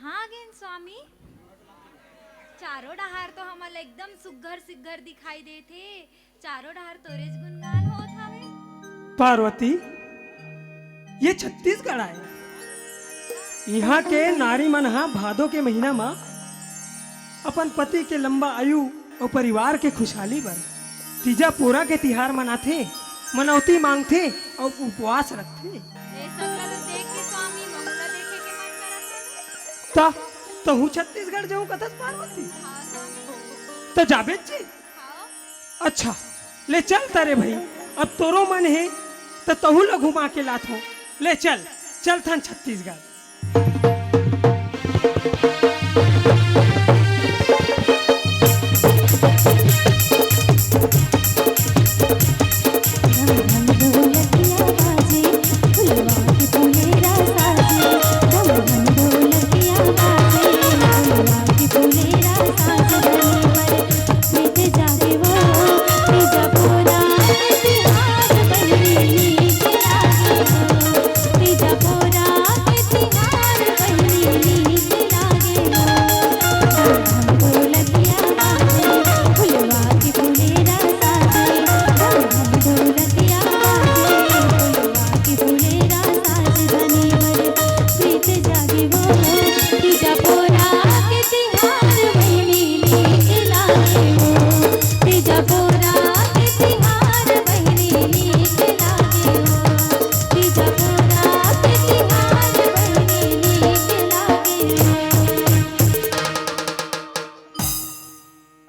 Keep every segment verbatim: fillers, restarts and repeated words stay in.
कहाँ गेन स्वामी? चारों डहार तो हमन ला एकदम सुग्घर सिग्घर दिखाई देथे, चारों डहार तोरेच गुणगान होत हवे। पार्वती, ये छत्तीसगढ़ आय। इहाँ के नारी मन ह भादो के महीना म अपन पति के लंबा आयु अउ परिवार के खुशहाली बर तीजा पोरा के तिहार मनाथे, मनौती मांगथे अउ उपवास रखथे। ये सब ला तो देख के स्वामी, महू ला देखे के मन करत हवे। त तहूँ छत्तीसगढ़ जाहूँ कथस पार्वती? हाँ स्वामी। त जाबेच जी? हाँ। अच्छा, ले चल तारे भाई, अब तोरो मन हे त तहूँ ला घुमा के लाथों। ले चल, चलथन छत्तीसगढ़।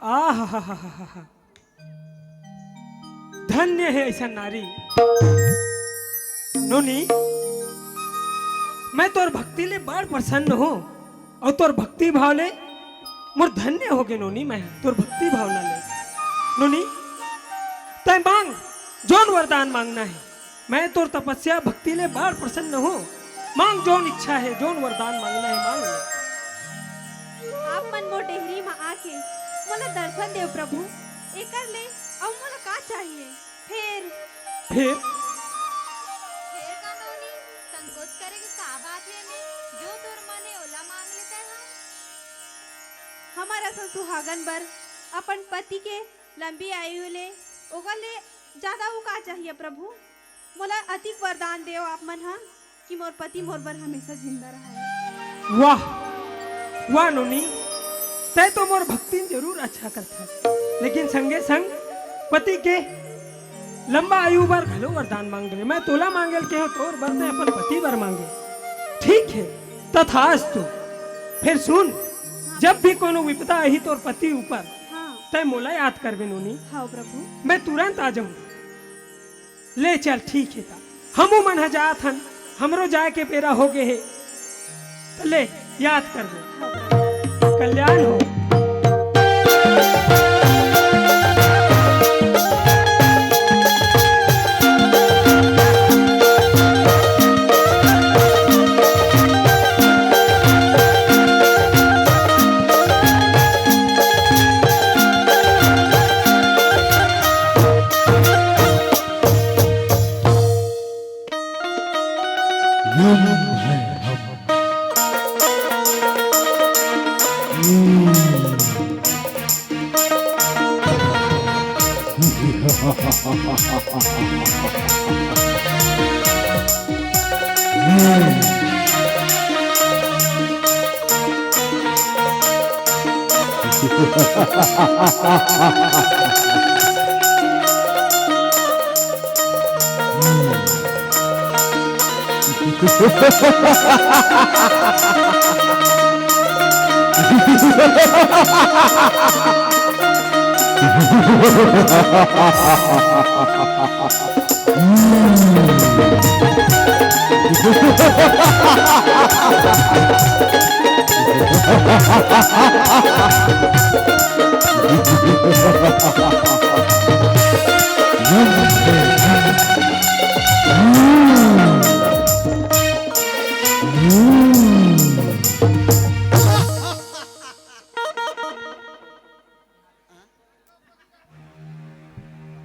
आहाहाहा। धन्य हे अइसन नारी। नोनी, मैं तोर भक्ति ले बड़ प्रसन्न हों अउ तोर भक्ति भाव ले मोर धन्य होगे नोनी, मैं तोर भक्ति भावना ले। नोनी, तैं मांग, जौन वरदान मांगना हे, मैं तोर तपस्या भक्ति ले बड़ प्रसन्न हों। मांग, जौन इच्छा हे, जौन वरदान मांगना हे, मांग ले। आप मन मोर डेहरी म आके मोला दर्शन देव प्रभु, एकर ले अउ मोला का चाहिए? फेर? फेर? फेर का नोनी, संकोच करे के का बात हे ने? जो तोर मन हे ओला मांग ले तैं हा। हमर असन सुहागन बर अपन पति के लंबी आयु ले, ओकर ले जादा अउ का चाहिए प्रभु? मोला अतिक वरदान देव आप मन ह कि मोर पति मोर बर हमेशा जिंदा रहय। वाह, वाह नोनी, तैं तो मोर भक्तिन जरूर अच्छा करथस, लेकिन संगे संग पति के लंबा आयु बर घलो वरदान मांग रे। मैं तोला मांगे ल केहों, तोर बर तैं अपन पति बर मांगे। ठीक हे, तथास्तु। फेर सुन, जब भी कोनो विपदा आही तोर पति ऊपर, हाँ। तैं मोला याद करबे नोनी। हाँ प्रभु। मैं तुरंत आ जाहूं। ले चल, ठीक हे त, हमू मन ह जात हन, हमरो जाए के बेरा होगे हे, त ले याद करबे। कल्याण हो।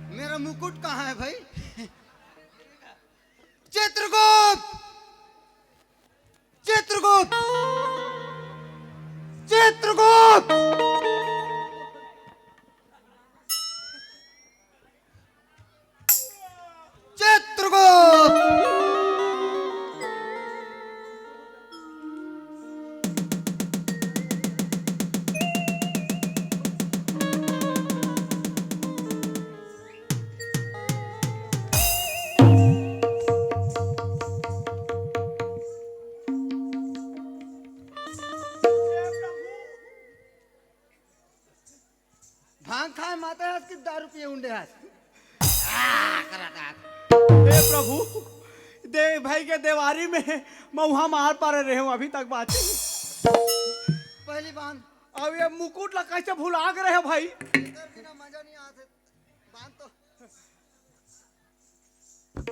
मेरा मुकुट कहाँ है भाई? चित्रगुप्त, चित्रगुप्त, भाई के देवारी में मउहा मार पारे रहे हूँ, अभी तक बाँचे। पहली बांध। अब ये मुकुट ला कैसे भुला के रहे हो भाई? एकर बिना मजा नहीं आते। बांध तो। रुक,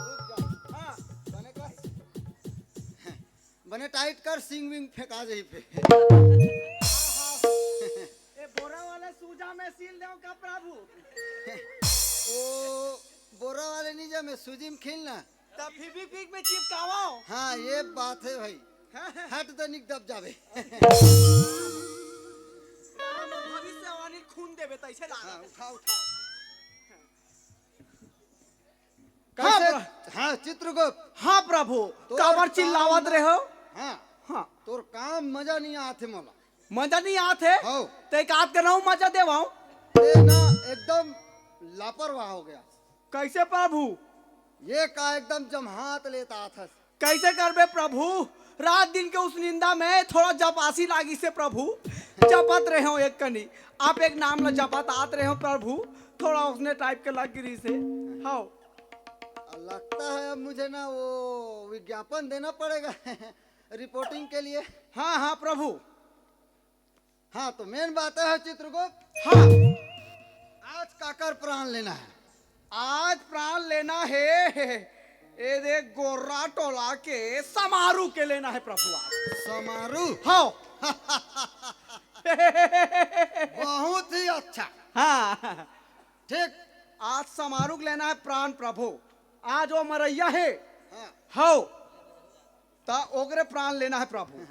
रुक जा। हाँ, बने कर। बने टाइट कर, सिंग विंग फेंका जाही पे। ए बोरा वाले सूजा में सील देव का प्रभु? ओ, बोरा वाले नहीं जा, मैं सूजी में खील ना। तब फिर भी पीक में चिपकावा। हाँ, ये बात है भाई। हट तो निक दब जावे। भविष्यवाणी खून देवे तैसे लागत। हाँ, उठाओ, उठाओ। हाँ, कैसे? प्र- हाँ, चित्रगुप्त। हाँ प्रभु, तोर काबर काम चिल्लावत रहे हो? हाँ। हाँ। तोर काम मजा नहीं आथे मोला। मजा नहीं आथे? हाँ। ते एक आध के रहूं मजा देवाऊं? ते ना एकदम लापरवाह हो गया। कैसे प्रभु? ये का एकदम जम्हात लेत आथस। कैसे करबे प्रभु? रात दिन के उस निंदा में थोड़ा जपासी लागिस हे प्रभु, जपत रहे हो एक कनी, आप एक नाम ला जपत आत रहे हो प्रभु, थोड़ा उसने टाइप के लग गिरिस हे। हाँ। लगता है अब मुझे ना वो विज्ञापन देना पड़ेगा रिपोर्टिंग के लिए। हाँ, हाँ प्रभु। हाँ, तो मेन बात है चित्रगुप्त। हाँ। आज काकर प्राण लेना है? आज प्राण लेना है, ए दे गोर्रा टोला के समारू के लेना है प्रभु आज। समारू? हाँ। बहुत ही अच्छा। हाँ। ठीक। आज समारू के लेना है प्राण प्रभु। आज वो मरैया है। हाँ। हाँ। त ओकरे प्राण लेना है प्रभु।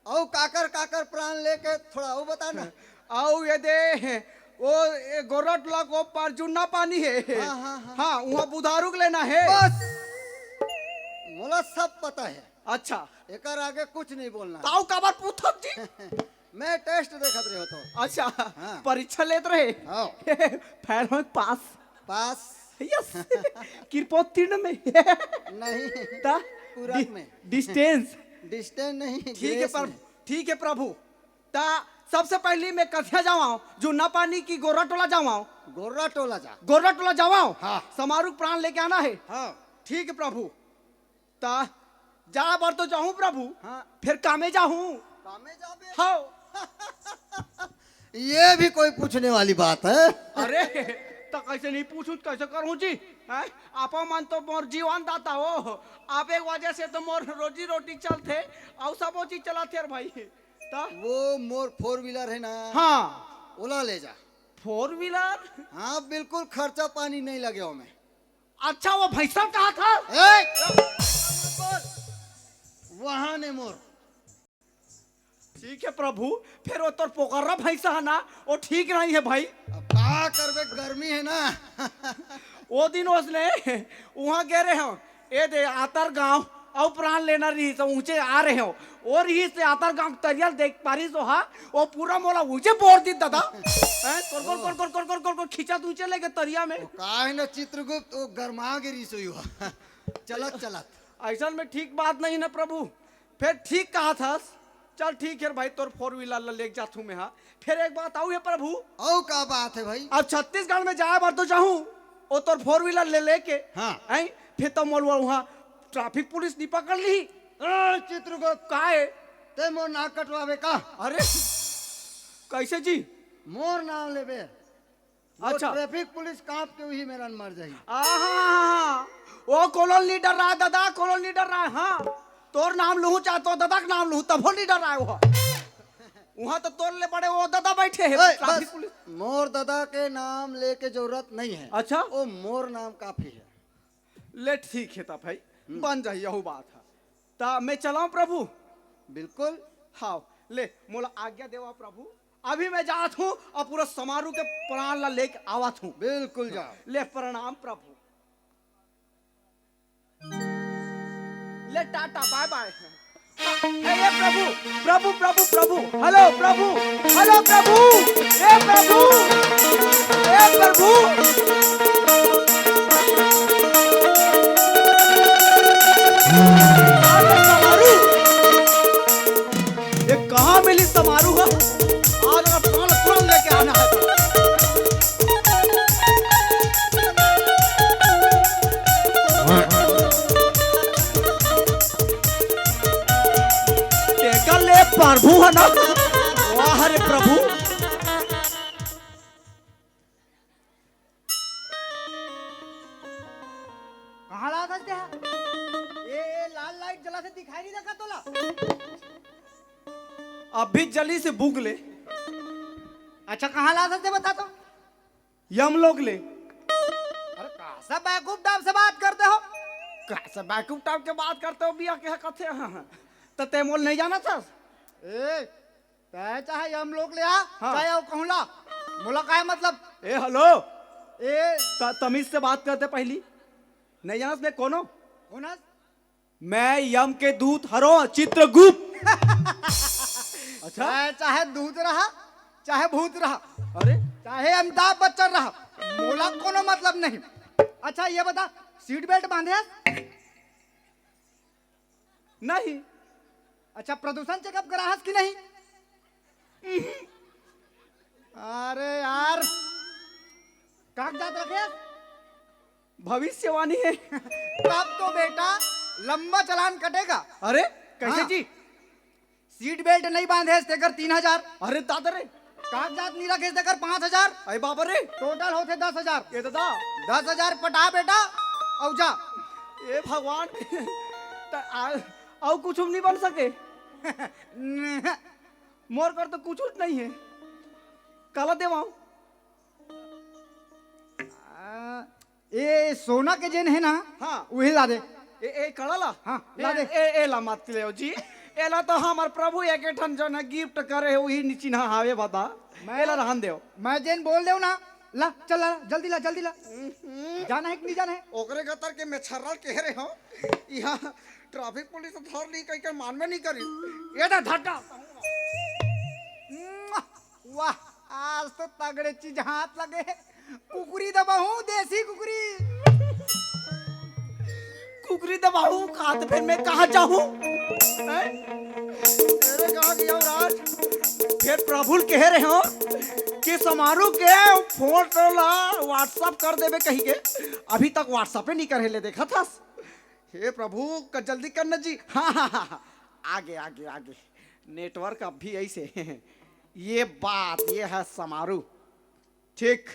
अउ काकर काकर प्राण लेके थोड़ा अउ बता ना। अउ ये दे, वो ये गोरटला को पार जुन्ना पानी है। हाँ, हाँ, हाँ। हाँ, वहाँ बुधारू के लेना है। बस, मोला सब पता है। अच्छा। एकर आगे कुछ नहीं बोलना है। ताऊ काबर पूछत जी? मैं टेस्ट देखत रहे हो तो। अच्छा, हाँ। परीक्षा लेत रहे। हाँ। फेल हो पास। पास। यस। कृपोत्तीर्ण में। नहीं। ता? पूरक डि-, में। डिस्टेंस। डिस्टेंस नहीं, ठीक है ग्रेस प्रभु, में। ठीक है प्रभु। ता सबसे पहली मैं कथिया जावां, जुन्ना पानी की गोर्रा टोला जावां। गोर्रा टोला जा। गोर्रा टोला जावां। हाँ। समारू प्राण लेके आना है। हाँ। ठीक है प्रभु। ता जा बर तो जाहूं प्रभु, हाँ। फिर कामे जाहूं। कामे जाबे? हाँ। ये भी कोई पूछने वाली बात है? अरे, त कैसे नहीं पूछूं, कैसे करूं जी? हैं? आपा मन तो मोर जीवन दाता हो। आप एक वजह से तो मोर रोजी रोटी चलथे, अउ सबो चीज चलथे रे भाई। त? वो मोर फोर व्हीलर है ना? हाँ। ओला ले जा। फोर व्हीलर? हाँ, बिल्कुल खर्चा पानी नहीं लगे ओमे। अच्छा, वो भैंसा कहा था? ए! वहाँ ने मोर। ठीक है प्रभु, फिर वो तोर पोकर्रा भैंसा है ना, वो ठीक नहीं है भाई। अब का करबे, गर्मी है ना। वो दिन उसने वहाँ गे रहे हो, ए दे आतर गांव, अउ प्राण लेना रहिस, ऊंचे आ रहे हो। ओ रहिस ते आतर गांव तरिया ल देख पारिस ओहा, ओ पूरा मोला ऊंचे बोर दी दादा। हैं, कोर, कोर, कोर, कोर, कोर, कोर, कोर, कोर, खींचत ऊंचे लेके तरिया में। ओ, का है ना चित्रगुप्त, ओ गरमा गे रहिस ओहा। चलत, चलत। ऐसन में ठीक बात नहीं ना प्रभु। फिर ठीक कहा थस, चल ठीक है भाई, तोर फोर व्हीलर ला लेके जाथू मैं, हाँ। फिर एक बात आऊ है प्रभु। अउ का बात है भाई? अब छत्तीसगढ़ में जाए बर तो जाहूँ, ओ तोर फोर व्हीलर ले लेके। हाँ। हैं? फिर तो मोर वहाँ ट्रैफिक पुलिस नहीं पकड़ ली। ए, चित्रगुप्त। का है? ते मोर नाक कटवावे का? अरे, कैसे जी? मोर नाम लेबे। वो अच्छा। ट्रैफिक पुलिस कांप के उही मेरन मर जाही। आहा, वो कॉलोनी लीडर रहा दादा, कॉलोनी लीडर रहा, हाँ। तोर नाम लूहू चाहे तोर दादा के नाम लूहू, तभो लीडर रहा वो। वहाँ तो तोर ले बड़े वो दादा बैठे हैं, ए, ट्रैफिक बस, पुलिस। मोर दादा के नाम लेके जरूरत नहीं है। अच्छा? वो मोर नाम काफी है। ले ठीक है ता भाई, हम्म। बन जाही, यहू बात है। ता मैं चलाऊं प्रभु? बिल्कुल। हाँ, ले मोला आज्ञा देवा प्रभु। अभी मैं जात हूँ अउ पूरा समारू के प्राण ला लेके आवत हूँ। बिल्कुल जाओ। ले प्रणाम प्रभु। ले टाटा, बाय बाय। हे, हे प्रभु, प्रभु, प्रभु, प्रभु, हेलो प्रभु, हेलो प्रभु, हे प्रभु, हे प्रभु। ये कहाँ मिली समारू है? आज अगर प्राण, प्राण लेके आना है तो। ए, ए, लाल लाइट जला से दिखाई नहीं देता तोला? अभी जली से बुक ले। अच्छा, कहाँ ला सकते बता तो? यमलोक ले। अरे, कैसा बैकूफ टाइप से बात करते हो? कैसा बैकूफ टाइप के बात करते हो, बिया के कथे? हाँ, हाँ। तो ते मोल नहीं जाना था? ए, तै चाहे यमलोक ले आ, हाँ। चाहे वो कहूँ ला। मोला काय मतलब? ए, हेलो। ए। त-, तमीज से बात करते पहली। नहीं जानस मैं कोनो? कौन हस? मैं यम के दूत हरो, चित्रगुप्त। अच्छा? चाहे, चाहे दूत रहा, चाहे भूत रहा। अरे? चाहे अमिताभ बच्चन रहा, मोला कोनो मतलब नहीं। अच्छा, ये बता, सीट बेल्ट बांधे हस? नहीं। अच्छा, प्रदूषण चेकअप करा हस कि नहीं? अरे यार, कागजात रखे हस? भविष्यवाणी है। तब तो बेटा लंबा चालान कटेगा। अरे, कैसे हाँ। जी? सीट बेल्ट नहीं बांधे हस, तेकर तीन हजार। अरे दादा रे। कागजात नहीं रखे हस, तेकर पाँच हजार। अरे बाबा रे। टोटल होते दस हजार। ये दादा। दस हजार पटा बेटा, अउ जा। ए भगवान। त आ-, अउ कुछ नहीं बन सके? मोर कर तो कुछ नहीं है। काला देवाऊं? आ, ए सोना के जेन है ना, हाँ। उही ला दे। ए, ए कड़ा ला? हाँ, ए, ला दे। ए, ए ला मत ले जी। एला तो हमर प्रभु एक ठन जो ना गिफ्ट करे है, उही नि चिन्हा हावे बता। मैं एला रहन देव। मैं जेन बोल देव ना, ला, चल ला, जल्दी ला, जल्दी ला। हम्म। जाना है कि नहीं जाना है? ओकरे गतर के मैं छर्रा कह रहे हो। यहाँ ट्रैफिक पुलिस धर ली, कहीं के मान में नहीं करी। ये दे धक्का। वाह, आज तो तगड़े चीज हाथ लगे। कुकरी दबाहूं, देसी कुकरी। कुकरी दबाहूं, कहा तो फिर मैं कहाँ जाहूं? हैं? अरे कहाँ गया राज? फिर प्रभु ल कह रहे हो कि समारोह के फोटो ला WhatsApp कर देबे कही के, अभी तक WhatsApp ही नहीं करे ले, देखा था? हे प्रभु, क-, जल्दी करना जी। हाँ, हाँ, हाँ, हाँ। आगे, आगे, आगे। नेटवर्क अब भी ऐसे। ये बात, ये है समारू। ठीक।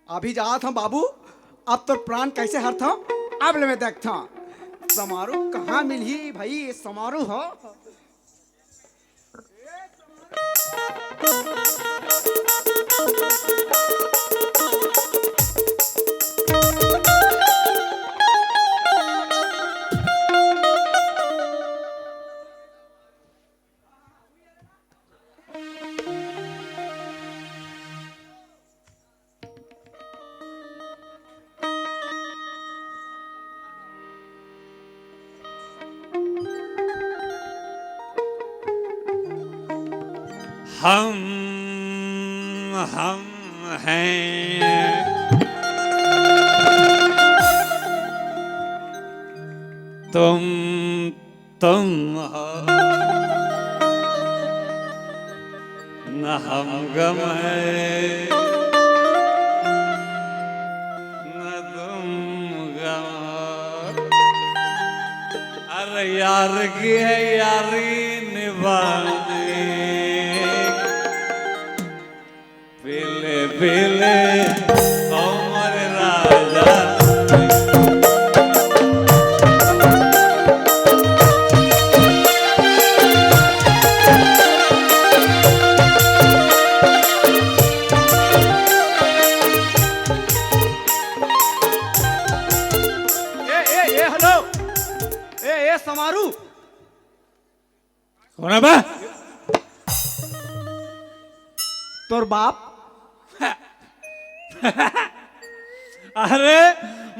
अभी जात हूँ बाबू, अब तो प्राण कैसे हरत हूँ, अब ले मैं देखता हूँ। समारू कहाँ मिलही भाई, ये समारू हो। हम, हम हैं, तुम, तुम हो, न हम गम है, न तुम गम। अरे यार की है यारी निभानी, पीले पीले अमर राजा। ए, ए, ए, हेलो। ए, ए, समारू। कौन है बे? तोर बाप। अरे,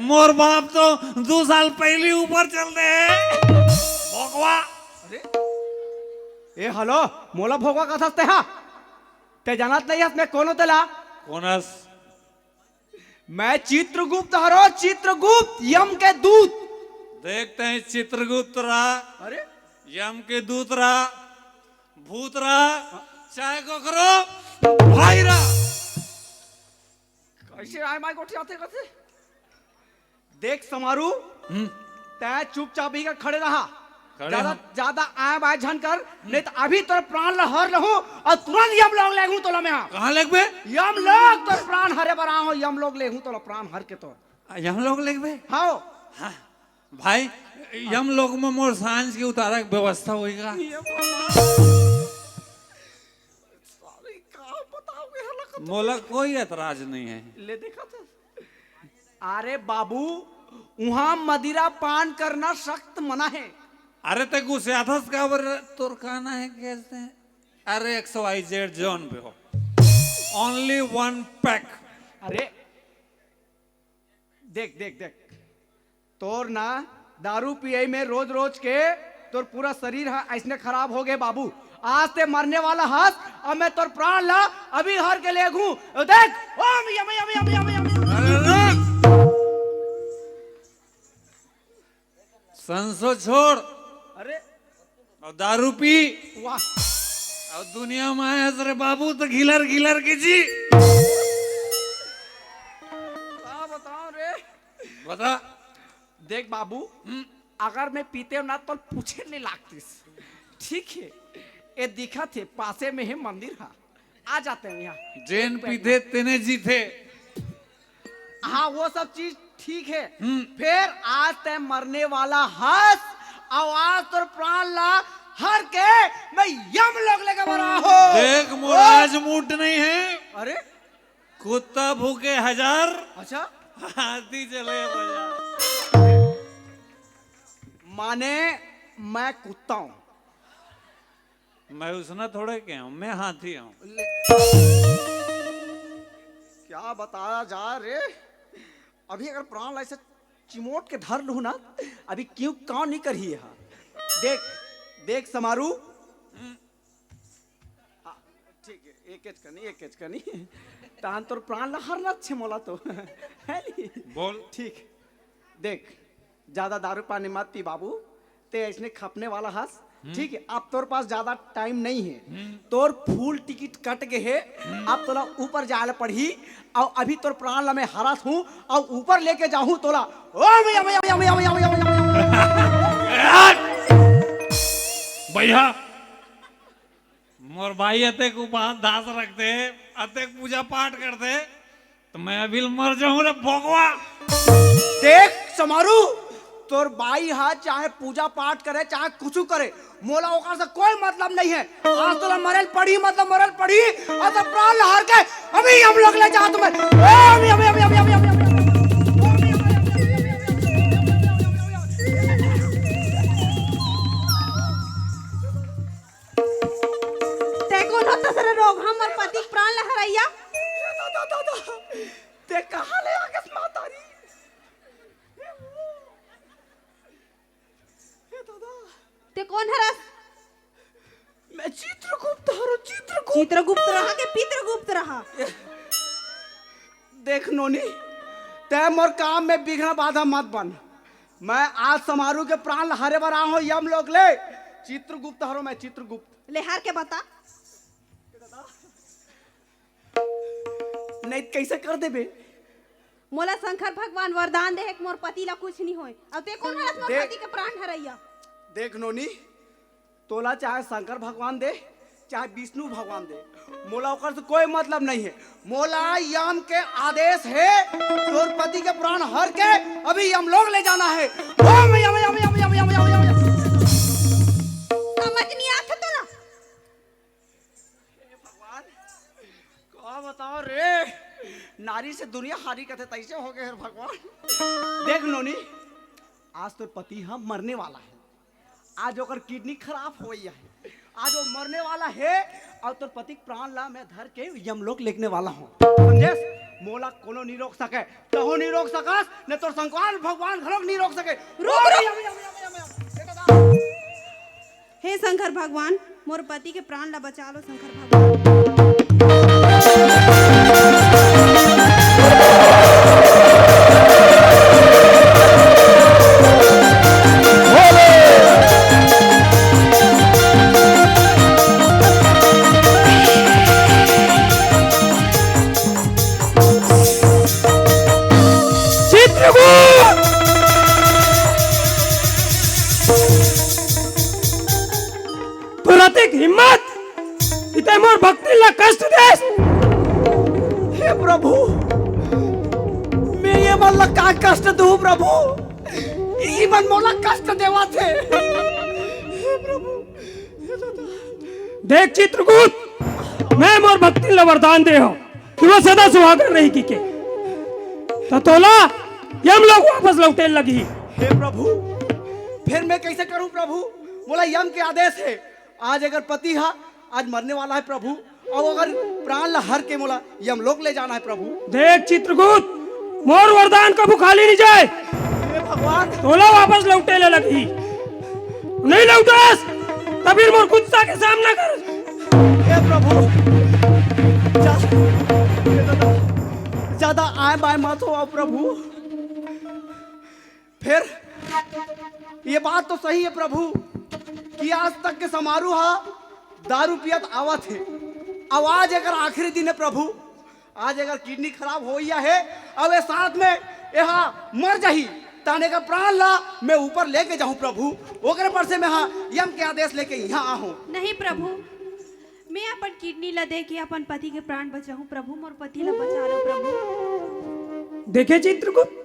मोर बाप तो दो साल पहली ऊपर चल दे हे। भोकवा। अरे? ए, हेलो, मोला भोकवा कथस तेहा? ते जानत नहीं हस, मैं कौन हों तेला? कौन हस? मैं चित्रगुप्त हरो, चित्रगुप्त, यम के दूत। देखते हैं चित्रगुप्त रहा, अरे? यम के दूत रहा, भूत रहा, चाहे कोकरो भाई रहा। कैसे आय माय गोठियाथे कथे? देख समारू, हम्म। तैं चुपचाप ही कर खड़े रहा। खड़े ज्यादा, हम। ज्यादा आय बाय झन कर, हम्म। नहीं तो अभी तोर प्राण ला हर लहूं अउ तुरंत यमलोक लेगहूं तोला मैं। कहाँ लेगबे? यमलोक तोर प्राण हरे बर आहूं, यमलोक लेगहूं तोला प्राण हर के तोर। आ, यमलोक लेगबे? हाव। भाई, यम लोक में मोर सांझ के उतारा के व्यवस्था होई का? ये बाबा। सारे का बताओगे, हला खतम। मोला कोई एतराज नहीं है। ले देखा था। अरे बाबू, वहां मदिरा पान करना सख्त मना है। अरे ते गुस्साथस काबर? तोर कहना है कैसे? अरे एक्स वाई जेड जोन पे हो, only one pack। अरे देख देख देख, तोर ना दारू पियई में रोज रोज के तोर पूरा शरीर हा ऐसने खराब हो गए बाबू। आज ते मरने वाला हस, अब मैं तोर प्राण ला अभी हर के ले घूं। देख, ओम यम यम यम यम यम। अरे रुक। संसो छोड़। अरे और दारू पी। वाह। और दुनिया में आया रे बाबू तो घिलर घिलर के जी। का बताओ रे? बता। देख बाबू, हम्म। अगर मैं पीते ना तो पूछे नहीं लागतीस। ठीक है, ये दिखा थे पासे में है मंदिर हा, आ जाते हैं यहाँ। जेन पीते तेने जीते। हाँ, वो सब चीज ठीक है। हम्म। फिर आज ते मरने वाला हस, और आज तोर प्राण ला हर के मैं यम लोक लेके बरा हो। देख, मोर आज मूड नहीं है। अरे, कुत्ता भूके हजार, अच्छा, हाथी चले बाजार। माने मैं कुत्ता हूँ। मैं उसना थोड़े के हूँ, मैं हाथी हूँ। ले, क्या बताया जा रे? अभी अगर प्राण ला ऐसे चिमोट के धर लूँ ना, अभी क्यों कान नहीं कर ही है। देख, देख समारू। हाँ, ठीक है, एक एच कनी, एक एच कनी। तान तोर प्राण ला हरना छे मोला तो। है नी? बोल। ठीक। देख, ज्यादा दारू पानी मत पी बाबू, ते ऐसने खपने वाला हस। ठीक है, अब तोर पास ज्यादा टाइम नहीं है। तोर फूल टिकट कट गए है। अब तोला ऊपर जाए ला पड़ही। और अभी तोर प्राण ला मैं हरत हूँ और ऊपर लेके जाहूँ तोला। ओम यम यम यम यम यम यम यम। भैया, मोर भाई अतेक उपास धास रखते, अतेक पूजा पाठ करते, तो मैं अभी मर जाऊं रे भोगवा। देख समारू, तोर बाई हा चाहे पूजा पाठ करे, चाहे कुछ करे, मोला ओकर से कोई मतलब नहीं है। आज तोला मरल पड़ी, मतलब मरल पड़ी, और तो प्राण ला हर के अभी हम लोग ले जात में। ओम यम यम यम यम यम। ते कोन होता सर रोग हमर पति के प्राण ला हरैया? दादा, दादा, ते कहाँ ले आ गस मातारी? हे दादा। ते कोन हरस? मैं चित्रगुप्त हरो, चित्रगुप्त। चित्रगुप्त रहा के पितृगुप्त रहा? देख नोनी, ते मोर काम में विघ्न बाधा मत बन। मैं आज समारू के प्राण हरे बर आए हूँ यम लोक ले। चित्रगुप्त हरो मैं, चित्रगुप्त। ले हार के बता। नहीं त कैसे कर देबे? मोला शंकर भगवान वरदान दे हे कि मोर पति ला कुछ नहीं होए। अब ते कोन हरस मोर देख, पति के प्राण हरैया? देख नोनी, तोला चाहे शंकर भगवान दे, चाहे विष्णु भगवान दे, मोला ओकर से कोई मतलब नहीं है। मोला यम के आदेश है, तोर पति के प्राण हर के अभी यम लोक ले जाना है। ओम यम यम यम यम यम यम यम। समझ नहीं आता तोला? हे भगवान, का बताओ रे, नारी से दुनिया हारी कथे तैसे हो गए हे भगवान। देख नोनी, आज तोर पति ह मरने वाला है, आज ओकर किडनी खराब हो गई है, आज वो मरने वाला है और तोर पति के प्राण ला मैं धर के यमलोक लेकने वाला हूँ, समझेस? मोला कोनो नहीं रोक सके, तहु नहीं रोक सकस, न तोर शंकर भगवान घलोक नहीं रोक सके। रुक, रुक। यम, यम, यम, यम, यम। हे शंकर भगवान, मोर पति के प्राण ला बचा लो शंकर भगवान। चित्रकूट! तोर अतेक हिम्मत, कि तैं मोर भक्तिन ला कष्ट देस। हे प्रभु, मैं ये मन ला का कष्ट दूं प्रभु? ई मन मोला कष्ट देवत हे। हे प्रभु, हे दादा। देख चित्रगुप्त, मैं मोर भक्तिन ला वरदान दे हंव कि वो सदा सुहागन रही कहिके। त तोला यमलोक वापस लौटे लगही। हे प्रभु, फेर मैं कइसे करहूं प्रभु? मोला यम के आदेश हे, आज अगर पति हा आज मरने वाला हे प्रभु, अउ अगर प्राण ला हर के मोला यमलोक ले जाना हे प्रभु। देख चित्रगुप्त, मोर वरदान कभू खाली नइ जाय। हे भगवान। तोला वापस लौटे ले लगही। नइ लौटस, त फेर मोर गुस्सा के सामना कर। हे प्रभु, जा-, हे दादा, जादा आंय बांय मत होवव प्रभु। फेर ये बात तो सही हे प्रभु कि आज तक के समारू हा दारू पियत आवत हे, अउ आज एकर आखिरी दिन हे प्रभु। आज एकर किडनी खराब होइया हे, अउ ए साथ में एहा मर जाही, ताने एकर प्राण ला मैं ऊपर लेके जाहूं प्रभु। ओकरे बर से मैं हा यम के आदेश लेके इहां आहूं। नहीं प्रभु, मैं अपन किडनी ला दे के अपन पति के प्राण बचाहूं प्रभु, मोर पति ला बचा लो प्रभु। देखे चित्रगुप्त,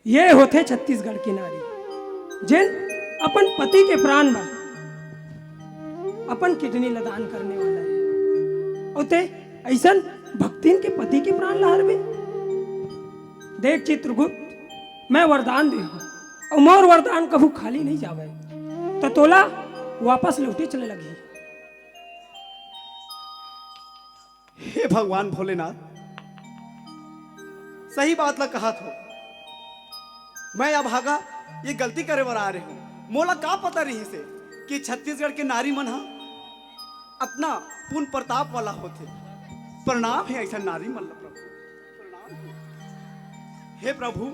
ये होथे छत्तीसगढ़ के नारी, जेन अपन पति के प्राण बर अपन किडनी ला दान करने वाला हे। अउ ते अइसन भक्तिन के पति के प्राण ला हरबे? देख चित्रगुप्त, मैं वरदान दे हंव, अउ मोर वरदान कभू खाली नइ जावय, त तोला वापस लौटे चले लगही। हे भगवान भोलेनाथ, सही बात ला कहत हो। मैं अभागा ये गलती करे बर आय रहेंव। मोला का पता रहिस हे कि छत्तीसगढ़ के नारी मन हा अतना पुन प्रताप वाला होथे। प्रणाम हे अइसन नारी मन ला प्रभु। हे प्रभु,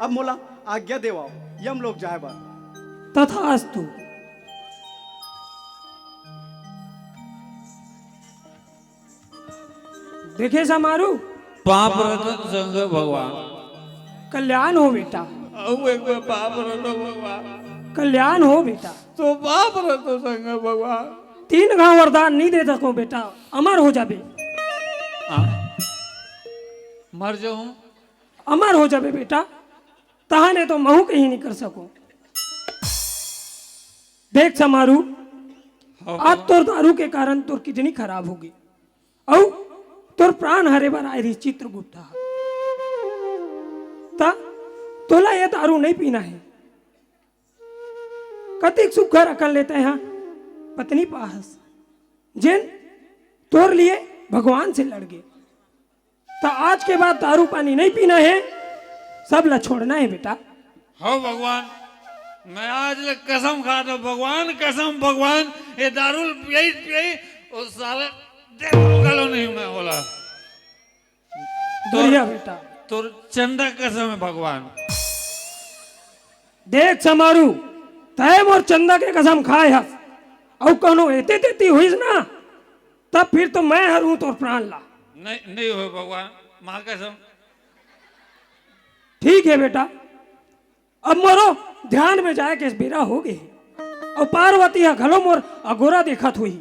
अब मोला आज्ञा देवव यमलोक जाय बर। तथास्तु। देखे समारू, पाप रतन संग भगवान। कल्याण हो बेटा। अउ एक बार पाप रतन भगवान। कल्याण हो बेटा। तो पाप रतन संग भगवान। तीन घांव वरदान नइ दे सकंव बेटा, अमर हो जाबे। हाँ। मर जाहूं। अमर हो जाबे बेटा, तहाने तो महूं कहीं नइ कर सकंव। देख समारू, हाँ। आज तोर दारू के कारण तोर किडनी खराब होगे, अउ तोर प्राण हरे बर आय रहिस चित्रगुप्त हा। त तोला ये दारू नइ पीना हे। कतिक सुग्घर अकन ले तैंहा पत्नी पाहस, जेन तोर लिए भगवान से लड़ गे। त आज के बाद दारू पानी नइ पीना हे, सब ला छोड़ना हे बेटा। हव भगवान, मैं आज ले कसम खाथंव भगवान, कसम भगवान, ये दारू ल पियई पियई, ओ साला देख घलो नहीं मैं ओला। बढ़िया बेटा। तोर चंदा कसम हे भगवान। देख समारू, तैं मोर चंदा के कसम खाय हस, अउ कोनो एती तेती होइस ना, तब फिर तो मैं हरहूं तोर प्राण ला। नहीं, नहीं होय भगवान, मां कसम। ठीक हे बेटा, अब मोरो ध्यान में जाय के बेरा होगे हे, अउ पार्वती हा घलो मोर अगोरा देखत होही,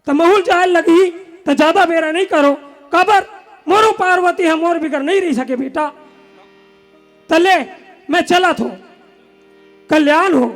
त महूं ल जाय लगही, त जादा बेरा नइ करंव, काबर मोरो पार्वती हा मोर बिगर नइ रहि सके बेटा। त ले, मैं चलत हंव, कल्याण हो।